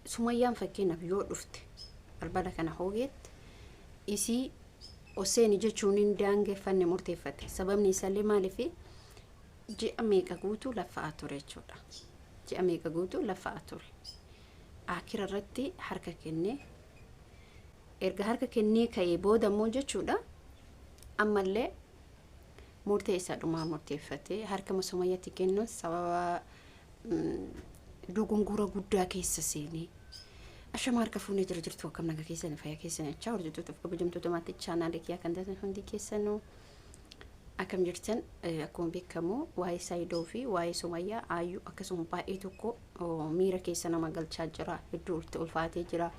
Sumayyaan fakkeenyaaf yoo dhufte balbala kana hoogeetti isii oseeni jechuun hin daangeffanne murteeffate. Sababni isaallee maaliif ji'a meeqa guutuu laffa'aa ture jechuudha. Ji'a meeqa guutuu laffa'aa ture. Akira irratti harka kennee, erga harka kennee ka'ee booda immoo jechuudha, ammallee murtee isaa dhumaa murteeffate. Harka Sumayyatti kennuun sababa dogongora guddaa keessa seenee. Ashama, harka fuunee, jira jirtu? Akkam naga keessan, fayyaa keessan jechaa, hordoftoota fi kabajamtoota maatii chaanaalee kiyyaa kan taatan hundi keessanuu akkam jirtan? Akkuma beekamu waa'ee Saayidoo fi waa'ee Sumayyaa Aayyuu akkasuma baay'ee tokko miira keessa nama galchaa jira, hedduu ulfaatee jira.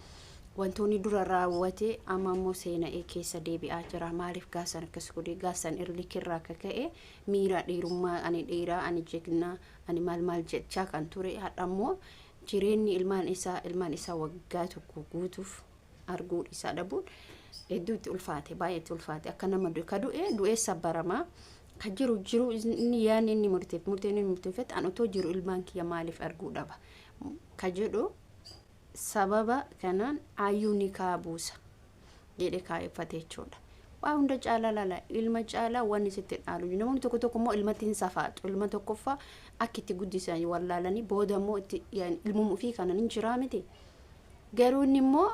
Wantoonni dura raawwate amma immoo seena'ee keessa deebi'aa jira. Maaliif gaasan akkas godhe? Gaasan irlikirraa akka ka'e miira dhiirummaa, ani dhiiraa, ani jegnaa, ani maal maal jechaa kan ture, har'a immoo jireenyi ilmaan isaa waggaa tokko guutuuf arguu isaa dhabuun hedduu itti ulfaate, baay'ee itti ulfaate. Akka nama ka du'e du'ee sabbaramaa ka jiru jiru inni yaadni inni murteef murteen inni murteeffate, an otoo jiru ilmaan kiyya maaliif arguu dhaba ka jedhu. Sababa kanaan Ayyuu ni kaa buusa jedhe kaayeffate jechuudha. Waa hunda caalaa lala, ilma caalaa wanni sitti dhaalu. Namoonni tokko tokko immoo ilmatti hin safaatu. Ilma tokkoffaa akka itti guddisan wallaalanii booda immoo itti ilmuma ofii kanan hin jiraa miti. Garuu inni immoo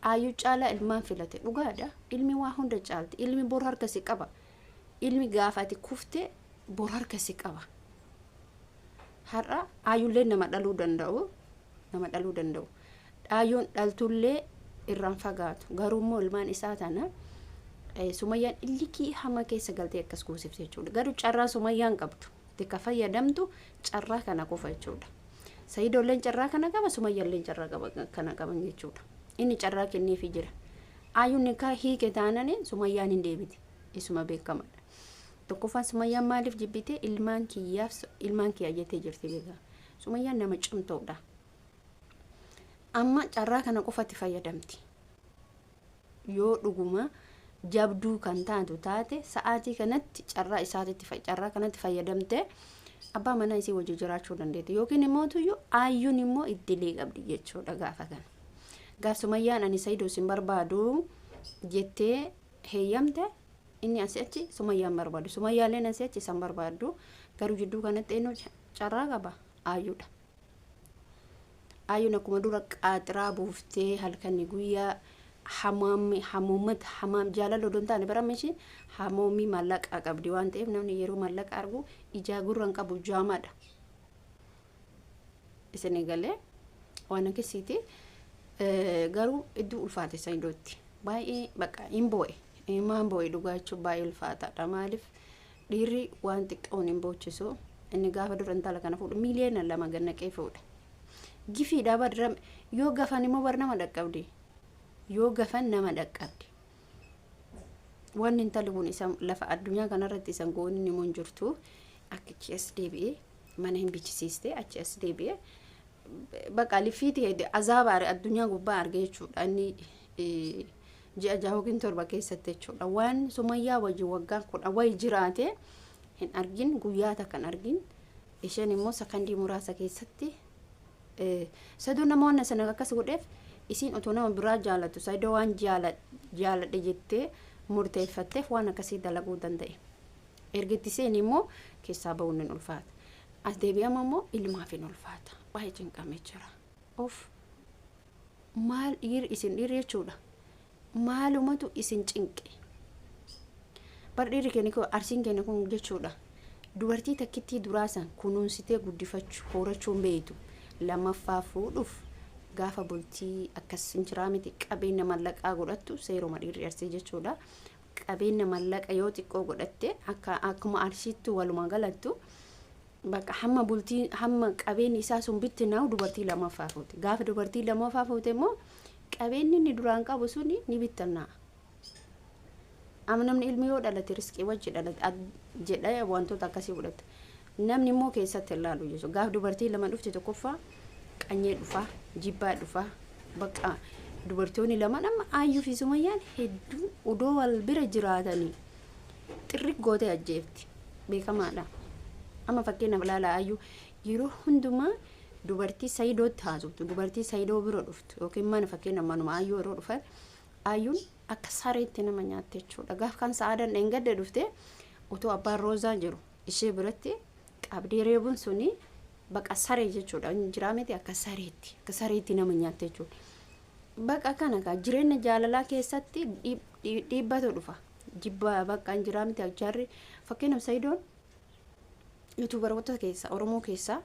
Ayyuu caalaa ilmaan filate, dhugaadha. Ilmi waa hunda caalti. Ilmi bor harka si qaba. Ilmi gaafa ati kufte bor harka si qaba. Har'a Ayyuullee nama dhaluu danda'u. Nama dhaluu danda'u. Ayyuun dhaltullee irraan fagaatu. Garuu immoo ilmaan isaa tana Sumayyaan illikii hama keessa galtee akkas goosifte jechuudha. Garuu carraa Sumayyaan qabdu. Itti ka fayyadamtu carraa kana qofa jechuudha. Sayidoolleen carraa kana qaba, Sumayyaalleen carraa qaba kana qaban jechuudha. Inni carraa kenneefii jira. Ayyuun nikaa hiike taanani Sumayyaan hin deebiti. Isuma beekamadha. Tokkoffaan Sumayyaan maaliif jibbite? Ilmaan kiyyaaf, ilmaan kiyya jettee jirti beekaa. Sumayyaan nama cimtuudha. Amma carraa kana qofatti fayyadamti. Yoo dhuguma jabduu kan taatu taate, sa'aatii kanatti carraa isaatitti, carraa kanatti fayyadamte abbaa manaa isii wajji jiraachuu dandeetti. Yookiin immoo tuyyuu Ayyuun immoo iddilee qabdi jechuudha gaafa kana. Gaaf Sumayyaan ani Sayidoo sin barbaadu jettee heeyyamte, inni asii achi Sumayyaan barbaadu. Sumayyaalleen asii achi isan barbaaddu. Garuu jidduu kanatti eenyu carraa qaba? Ayyuudha. Ayyuun akkuma dura qaaxiraa buuftee halkanii guyyaa hamaammi hamuummata hamaam jaalala odoo hin taane, bara isheen hamoomii maallaqaa qabdi waan ta'eef, namni yeroo maallaqa argu ijaa gurra hin qabu, jaamaadha. Isin galee waan akkasiiti. Garuu hedduu ulfaate Sayidootti. Baay'ee bakka hin boo'e. Himaan boo'e, dhugaa jechuun baay'ee ulfaataadha. Maaliif dhiirri waan xiqqoon hin boochisu. Inni gaafa dura intala kana fuudhu miiliyoona 2 gannaqee fuudhe. Gifiidhaa bar, yoo gafan immoo bar nama dhaqqabdi. Yoo gafan nama dhaqqabdi. Wanni intalli kun isa lafa addunyaa kanarratti isan goonni immoo hin jirtu. Akka achi as deebi'ee mana hin bichisiiste, achi as deebi'ee bakka lifiiti azaaba addunyaa gubbaa arge jechuudha. Inni ji'a 6 yookiin 7 keessatti jechuudha. Waan Sumayyaa wajjin waggaa 10 wayi jiraate hin argin, guyyaa takka hin argin. Isheen immoo sakandii muraasa keessatti Saidoo nama waan sana akkas godheef, isiin otoo nama biraa jaalatu Saidoo waan jaaladhe jettee murteeffatteef waan akkasii dalaguu danda'e. Erga itti seeni immoo keessaa bahuun hin ulfaata. As deebi'ama immoo ilmaaf hin ulfaata. Baay'ee cinqamee jira. Of maal dhiirri, isin dhiirri jechuudha. Maalumatu isin cinqe? Bar dhiirri keenya kun, Arsiin keenya kun jechuudha. Dubartii takkittii duraa san kunuunsitee guddifachuu horachuu hin beektu. Lammaffaa fuudhuuf gaafa bultii akkas hin jiraa miti, qabeenya mallaqaa godhattu, seeruma dhiirri Arsii jechuudha. Qabeenya mallaqa yoo xiqqoo godhatte, akka akkuma Arsiitti walumaa galattu bakka hamma bultii hamma qabeenyi isaa sun bittinaa'u dubartii lammaffaa fuute. Gaafa dubartii lammaffaa fuute immoo qabeenyi inni duraan qabu suni ni bittannaa'a. Amma namni ilmi yoo dhalate riskii wajji dhalate jedha, wantoota akkasii fudhata. Namni immoo keessatti hin laalu jechuudha. Gaaf dubartii lama dhufte, tokkoffaa qanyee dhufaa, jibbaa dhufaa, bakka dubartoonni lama amma Aayyuu fi Sumayyaan hedduu odoo wal bira jiraatanii xirri gootee ajjeefti. Beekamaadha. Amma fakkeenyaaf ilaala, Aayyuu yeroo hundumaa Dubartii Sayidootti haasoftu, dubartii Sayidoo bira dhuftu yookiin mana fakkeenya manuma Ayyuu yeroo dhufan, Ayyuun akka sareetti nama nyaatte jechuudha. Gaaf kan Sa'aadan dheengadda dhufte otoo abbaan Roozaa jiru ishee biratti qabdee reebuun suni baqa saree jechuudha. Jiraa miti, akka sareetti, akka sareetti nama nyaatte jechuudha. Baqa kana kaa jireenya jaalalaa keessatti dhiibbatu dhufa. Jibba bakka hin jiraa miti. Jarri fakkeenyaaf Sayidoon YouTuberoota keessa Oromoo keessaa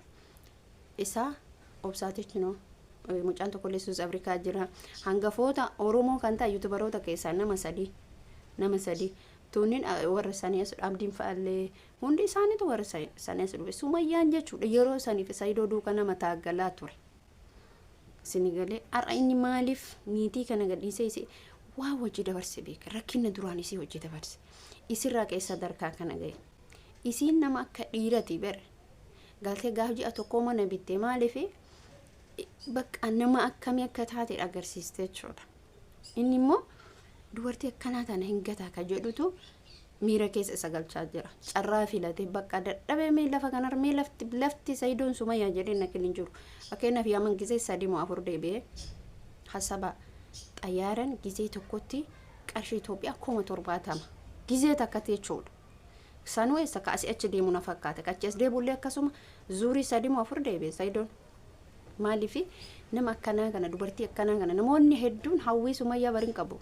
isaa obsaatichi mucaan tokkollee Suus Afrikaa jira. Hangafoota Oromoo kan ta'e YouTuberoota keessaa nama sadi tuunnin warra sanii as Abdiin fa'allee hundi isaaniitu warra sanii as dhufe. Sumayyaan jechuudha yeroo saniif Sayidoo duuka nama taaggalaa ture. Sinigalee har'a inni maaliif niitii kana gadhiisee isii waa hojii dabarse beeka? Rakkina duraan isii hojii dabarse isirraa keessa sadarkaa kana gahe. Isiin nama akka dhiirati bere galtee gaaf ji'a tokkoo mana bitte. Maaliif bakka nama akkamii akka taate agarsiiste jechuudha. Inni immoo dubartii akkanaa tana hin gataa ka jedhutu miira keessa isa galchaa jira. Carraa filatee bakka dadhabee mee lafa kanarra mee lafti Sayidoon Sumayyaa jedhee naqin hin jiru. Fakkeenyaaf Yaman gisee sadii moo afur deebi'ee hasaba xayyaaran gisee tokkotti qarshii Itoophiyaa 70,000 gisee takkatti jechuudha. Sanuu eessa ka asii achi deemu na fakkaata. Ka achi as deebullee akkasuma zuurii sadii moo afur deebi'e Sayidoon. Maaliif nama akkanaa kana, dubartii akkanaa kana namoonni hedduun hawwii Sumayyaa barin qabu.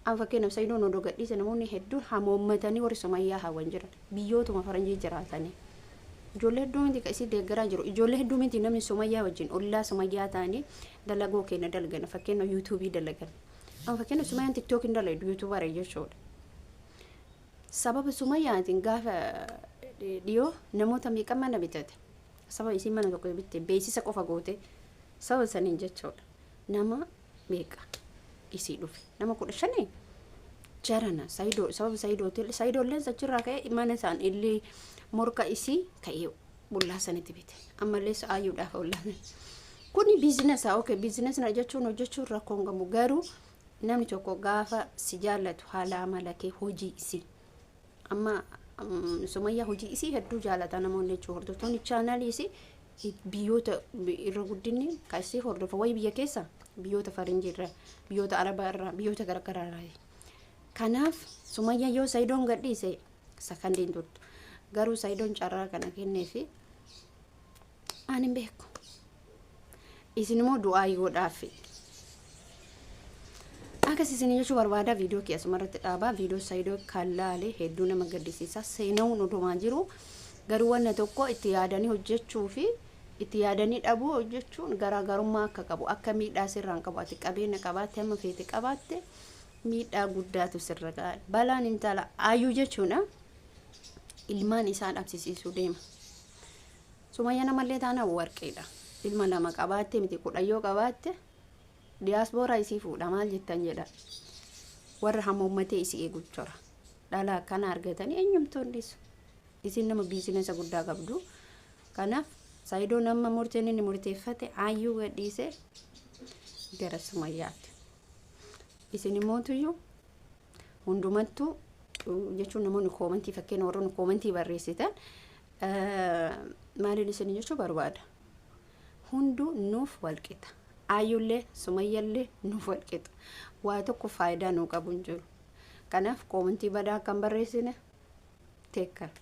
An fakkeenyaaf Sayidoon odoo gadhiise namoonni hedduun hamoommatanii warri Sumayyaa hawwan jiran biyyootuma faranjii jiraatanii. Ijoollee hedduu miti ka isii deeggaraa jiru. Ijoollee hedduu miti namni Sumayyaa wajjin ollaa Sumayyaa ta'anii dalagoo keenya dalagana, fakkeenya YouTubeii dalagan. An fakkeenya Sumayyaan TikTok hin dalagdu, YouTuber jechuudha. Sababa Sumayyaatiin gaafa dhiyoo namoota meeqa mana bitate. Sababa isiin mana tokko bitte beeksisa qofa goote sababa saniin jechuudha. Nama meeqa isii dhufe? Nama 15 jarana Sayidoo sababa Sayidootiin Sayidoolleen achirraa ka'ee mana isaan illee morka isii ka'ee bullaa sanitti bite. Ammallee sa'aayyuudhaaf ollaa. Kuni businessa, okay, businessa jechuun hojjechuun rakkoo hin qabu, garuu namni tokko gaafa si jaallatu haala amala kee, hojii isii. Amma Sumayyaa hojii isii hedduu jaalata namoonni jechuun hordoftoonni channelii isii biyyoota irra guddinni kan isii hordofa wayi biyya keessa, biyyoota faranjii irra, biyyoota arabaa irra, biyyoota garaagaraa irraa. Kanaaf Sumayyaa yoo Sayidoon gadhiise sakandiin turtu. Garuu Sayidoon carraa kana kenneefi ani hin beeku. Isin immoo du'aa godhaafi. Akkas isin jechuu barbaada. Viidiyoo kee asumarratti dhaabaa. Viidiyoo Sayidoo kan laale hedduu nama gaddisiisa. Seenawuun odumaa jiru garuu wanna tokko itti yaadanii hojjechuu fi itti yaadanii dhabuu hojjechuun garaagarummaa akka qabu, akka miidhaa sirraan qabu, ati qabeenya qabaatte hamma feete qabaatte miidhaa guddaatu sirra ga'a. Balaan intala Ayyuu jechuudha ilmaan isaa dhabsisiisuu deema. Sumayya namallee taana warqeedha. Ilma lama qabaatte miti, 10 yoo qabaatte diyaaspooraa isii fuudha. Maal jettan jedha. Warra hamoommatee isii eegu jira. Dhala akkana argatanii eenyumtuu hin dhiisu. Isin nama businessa guddaa qabdu. Kanaaf Saayidoo nama murteen inni murteeffate Ayyuu gadhiise gara Sumayyaatti. Isin immootuyyuu hundumattuu jechuun namoonni commentii, fakkeenya warroonni commentii barreessitan, maaliin isin jechuu barbaada? Hunduu nuuf walqixa. Ayyullee Sumayyallee nuuf walqixa. Waa tokko faayidaa nuu qabu hin jiru. Kanaaf commentii badaa akkan barreessine teekkara.